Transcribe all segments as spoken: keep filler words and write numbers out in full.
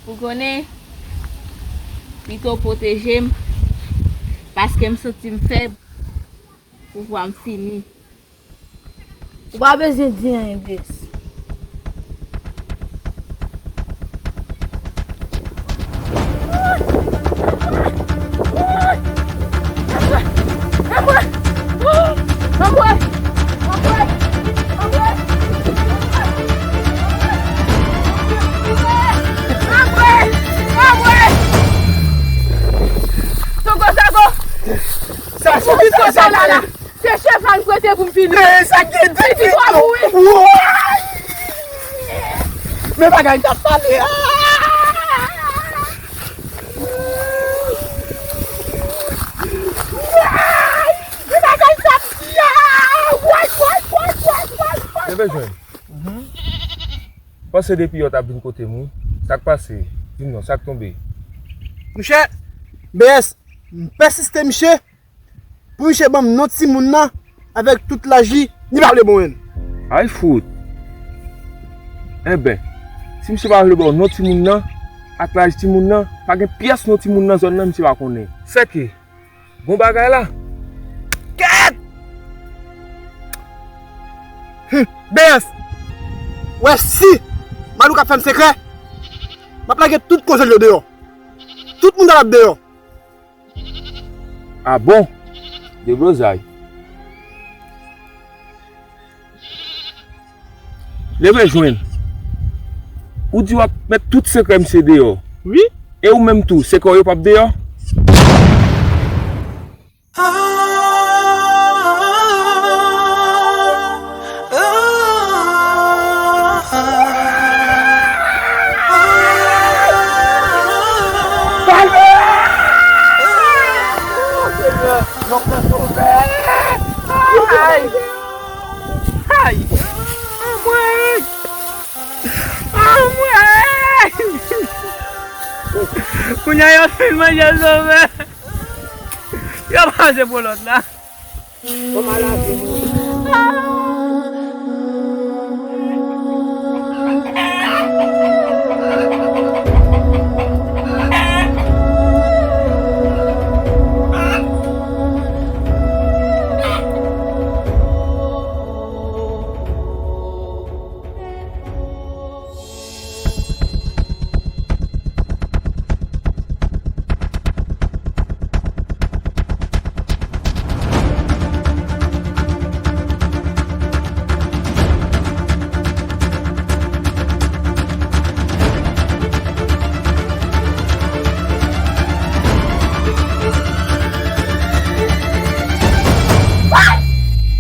Ou konnen, pito w pwoteje m, paske m santi m fèb, pouvwa m fini. Ou pa bezwen di anyen, B S. Sa se pito sa la la. Se cheval m prete pou m vini. Men sa gen de pito. Woy! Men bagay t ap pale a. Woy! Men bagay t ap di a. Woy, woy, woy, woy, woy, woy. Te bezwen. Panse depi yè w t ap vin kote m wi. Sa k pase? Di m non, sa k tonbe? Monchè, B S, m pèsiste misye. Pou misye ban m non timoun nan avèk tout laj li, li pa vle ban mwen l. Ay fout! Enben, si misye pa vle ba w non timoun nan ak laj timoun nan, pa gen pyès non timoun nan zòn nan misye pa konnen. Sèke, gon bagay la. Kèt! Hum, B S! Wè si Malouk ap fè m sekrè, m ap lage tout koze l yo deyò. Tout moun ap deyò. A bon? Deblozay. Leve jwenn. Ou di w ap met tout sekrè misye deyò. Wi. E ou menm tou, sekrè w yo p ap deyò? Ay! Ay! Anmwey! Anmwey! Kounye a yo fin manje sovè. Yo manje pou lòt la. Kòman lavi nou?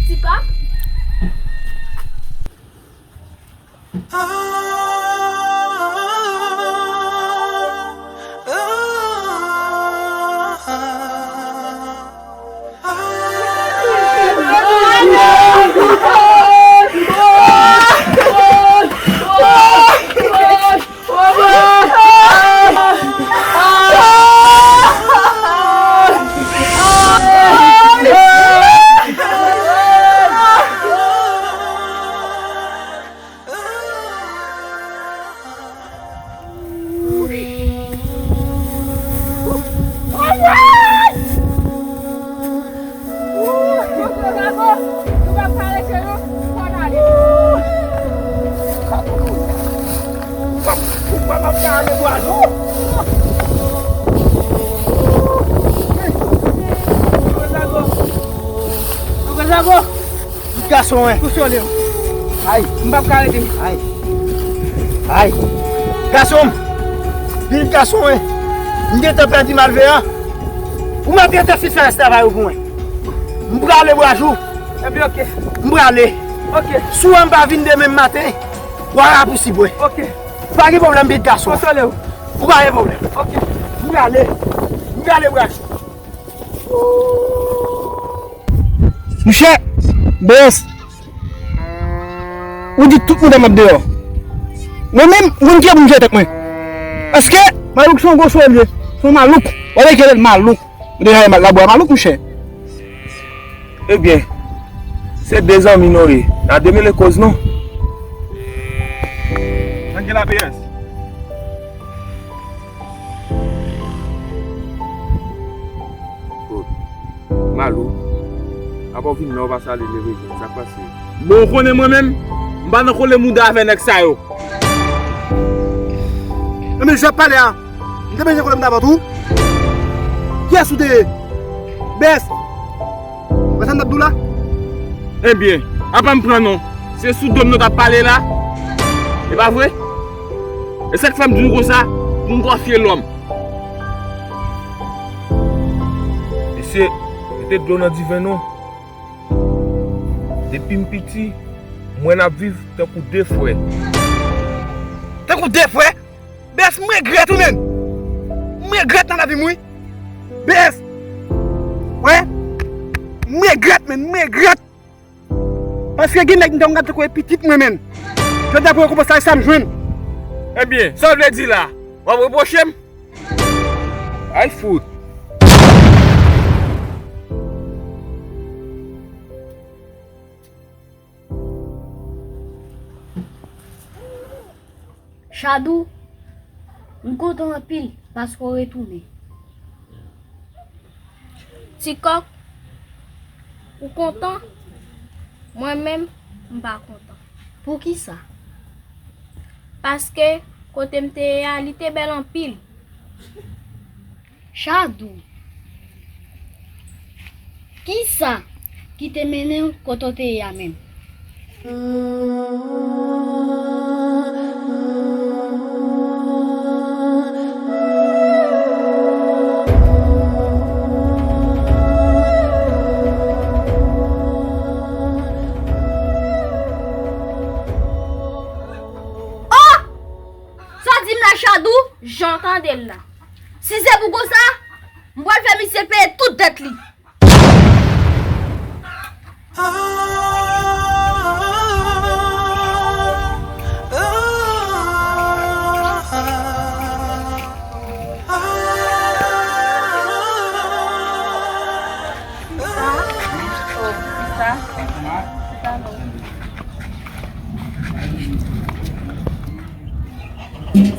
Tipa? Pitit gason mwen. Konsole m. Ay. M p ap ka rete. Ay. Ay. Gason m. Pitit gason mwen. M gentan pèdi malveyan. Ou maltrete fi fè travay ou pou mwen. M prale bwa jou. Ebyen, oke. M prale. Oke. Si w wè m pa vin demen maten, w a rapousib, wi. Oke. Pa gen pwoblèm, pitit gason. Konsole w. Ou pa gen pwoblèm. Oke. M prale. M prale bwa jou. Monchè, B S, ou di tout moun ap deyò. Mwen menm, ou konn kijan pou m jere tèt mwen. Paske Malouk se yon gwo sou elve. Se yon malouk. Ou wè ki rele Malouk. Ou deja wè labou a Malouk, monchè. Ebyen, se de zanmi nou ye. N a demele koz nou. Ann gen la, B S. Allo. Apa w vin la, ou pa salye leve jwenn, sa k pase? Bon, ou konnen mwen menm, m pa nan kole mouda avè nèg sa yo. Enben, jan w ap pale a, m te bezwen kole mouda avè w tou? Kiyès ou te ye? Bès! Wè sa m t ap di w la? Ebyen, apa m pran non? Se sou do m nou t ap pale la? E pa vre? E sa k fè m di nou konsa, pou m konfye lòm. Mesye, mete dlo nan diven non. Depi m piti, m wè n ap viv tankou de frè. Tankou de frè? Bès, m regrèt wi, menn. M regrèt nan lavi m wi. Bès. Wè. M regrèt, menn, m regrèt. Paske gen nèg m t ap gade tankou e pitit mwen, menn. Jodi a pou rekonpans sa, e sa m jwenn. Ebyen, sa w vle di la? W ap repwoche m? Ay fout. Chadou, m kontan anpil paske w retounen. Ti Kòk, ou kontan? Mwen menm, m pa kontan. Poukisa? Paske kote m te ye a, li te bèl anpil. Chadou, kisa ki te mennen w kote w te ye a menm? Oh! Sa w di m la, Chadou? Jan w tande l la. Si se pou konsa, m pral fè misye peye tout dèt li.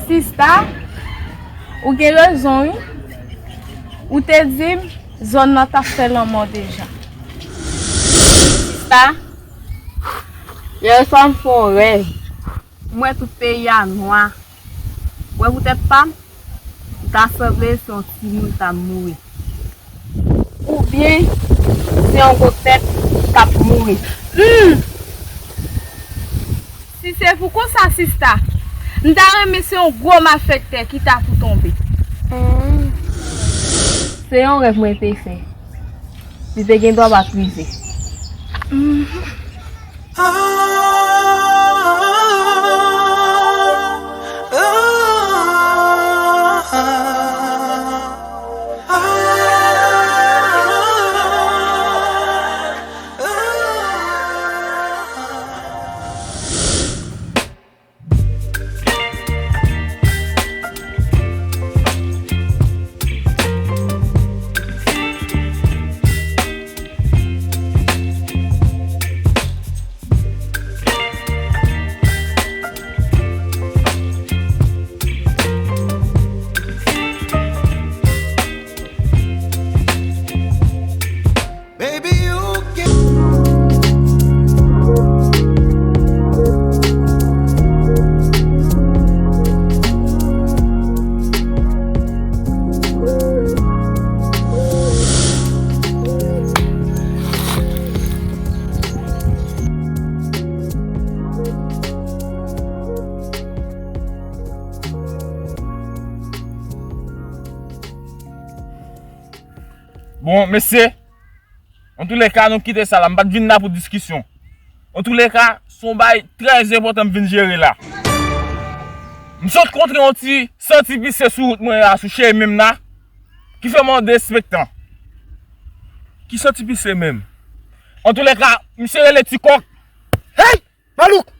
Sista, ou gen rezon wi. Ou te di m zòn nan t ap fè lanmò deja. Sista, yè swa m fè yon rèv. M wè tout peyi a nwa. Wè poutèt pa m, m ta sanble se yon timoun k ap mouri. Oubyen se yon gwo tèt k ap mouri. Hmm! Si se pou konsa, sista, m ta renmen se yon gwo malfektè ki ta pou tonbe. Hmm. Se yon rèv mwen te fè. Li te gen dwa pa t rive. Hmm. Bon, mesye, antoulèka, nou kite sa la. M pa t vin la pou diskisyon. Antoulèka, se yon bagay trè enpòtan m vin jere la. M sot kontre yon ti santi pise sou wout mwen la, sou chemen m la, ki fè m an derespektan. Ki santi pise menm? Antoulèka, misye rele Ti Kòk. Hey! Malouk!